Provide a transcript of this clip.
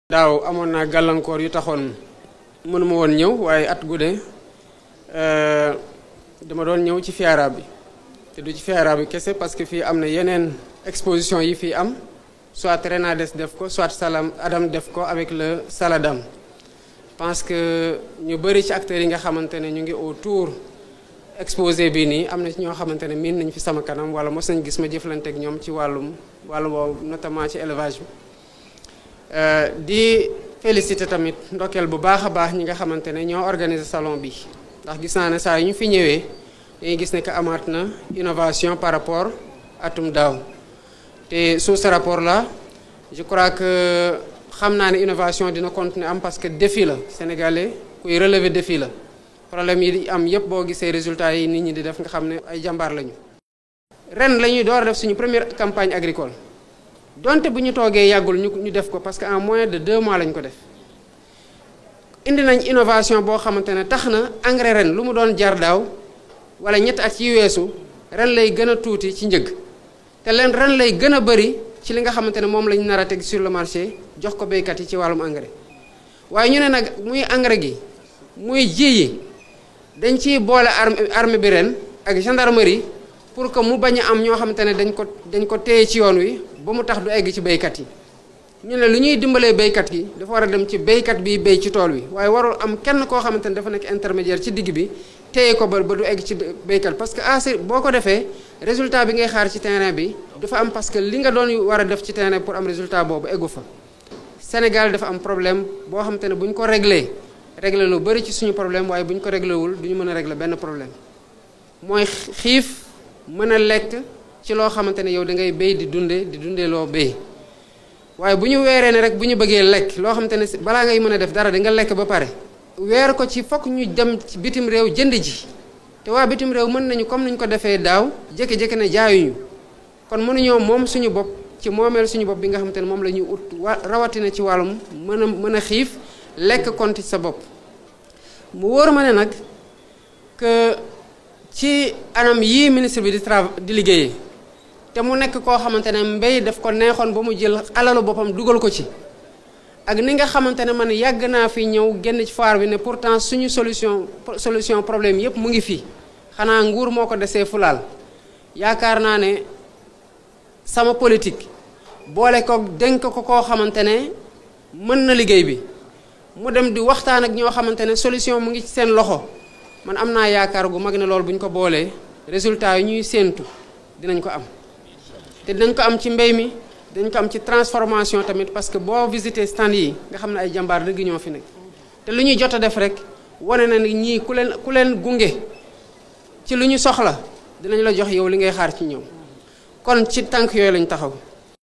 daaw amoon naa gàllankoor yu taxoon mënuma woon ñëw waaye at gu ne dama doon ñëw ci FIARA bi te du ci FIARA bi kese parce que fii am na yeneen exposition yi fii am soit Renades def ko soit Salam Adam def ko avec le Saladam. Parce que ñu bëri ci acteurs yi nga xamante ne ñu ngi autour exposé bi nii am na ci ñoo xamante ne miin nañ fi sama kanam wala mos nañ gis ma jëflante ak ñoom ci wàllum boobu notamment ci élevage bi. di féliciter tamit ndokkeel bu baax a baax ñi nga xamante ne ñoo organiser salon bi ndax gis naa ne saa yu ñu fi ñëwee dañuy gis ne que amaat na innovation par rapport atum daaw te sous ce rapport là je crois que xam naa ne innovation dina continuer am parce que défi la sénégalais kuy relever défi la problème yi di am yépp boo gisee résultats yi nit ñi di def nga xam ne ay jàmbaar lañu. ren la ñuy door a def suñu première campagne agricole. donte bu ñu toogee yàggul ñu def ko parce que en moins de 2 mois lañ ko def indi nañ innovation boo xamante ne tax na engrais ren lu mu doon jar daaw wala ñetti at yi weesu ren lay gën a tuuti ci njëg te ren lay gën a bëri ci li nga xamante ne moom lañ nar a teg sur le marché jox ko béykat yi ci wàllum engrais waaye ñu ne nag muy engrais gi muy ji yi dañ ciy boole armée bi ren ak gendarmerie pour que mu bañ a am ñoo xamante ne dañ ko téye ci yoon wi ba mu tax du egg ci béykat yi ñu ne lu ñuy dimbalee béykat yi dafa war a dem ci béykat bi béy ci tool wi waaye warul am kenn koo xamante ne dafa nekk intermédiaire ci digg bi téye ko ba du egg ci béykat parce que boo ko defee résultat bi ngay xaar ci terrain bi dafa am parce que li nga doon war a def ci terrain pour am résultat boobu eggu fa. Sénégal dafa am problème boo xamante ne bu ñu ko réglé lu bëri ci suñu problème waaye bu ñu ko réglé wul du ñu mën a réglé benn problème mooy xiif mën a lekk. ci loo xamante ne yow da ngay béy di dundee loo béy waaye bu ñu weeree ne rek bu ñu bëggee lekk loo xamante ne balaa ngay mën a def dara di nga lekk ba pare weer ko ci fokk ñu dem ci bitim réew jënd ji te waa bitim réew mën nañu comme nañu ko defee daaw jékki-jékki ne jaayuñu kon mënuñoo moom suñu bopp ci moomeel suñu bopp bi nga xamante ne moom la ñuy ut rawatina ci wàllum mën a xiif lekk konti sa bopp mu wóor ma ne nag que ci anam yii ministre bi di liggéeyee te mu nekk koo xamante ne mbéy daf ko neexoon ba mu jël alalu boppam dugal ko ci ak ni nga xamante ne man yàgg naa fi ñëw génn ci foire bi ne pourtant suñu solution problème yépp mu ngi fii xanaa nguur moo ko desee fulaal yaakaar naa ne sama politique boole ko dénk ko koo xamante ne mën na liggéey bi mu dem di waxtaan ak ñoo xamante ne solution mu ngi ci seen loxo man am naa yaakaar gu mag ne loolu bu ñu ko boolee résultat yi ñuy séentu dinañ ko am te dinañ ko am ci mbéy mi dinañ ko am ci transformation tamit parce que boo visité stand yi nga xam ne ay jàmbaar dëgg ñoo fi nekk te lu ñuy jot a def rek wane na ni ñii ku leen gunge ci lu ñu soxla dinañ la jox yow li ngay xaar ci ñoom kon ci tànk yooyu lañ taxaw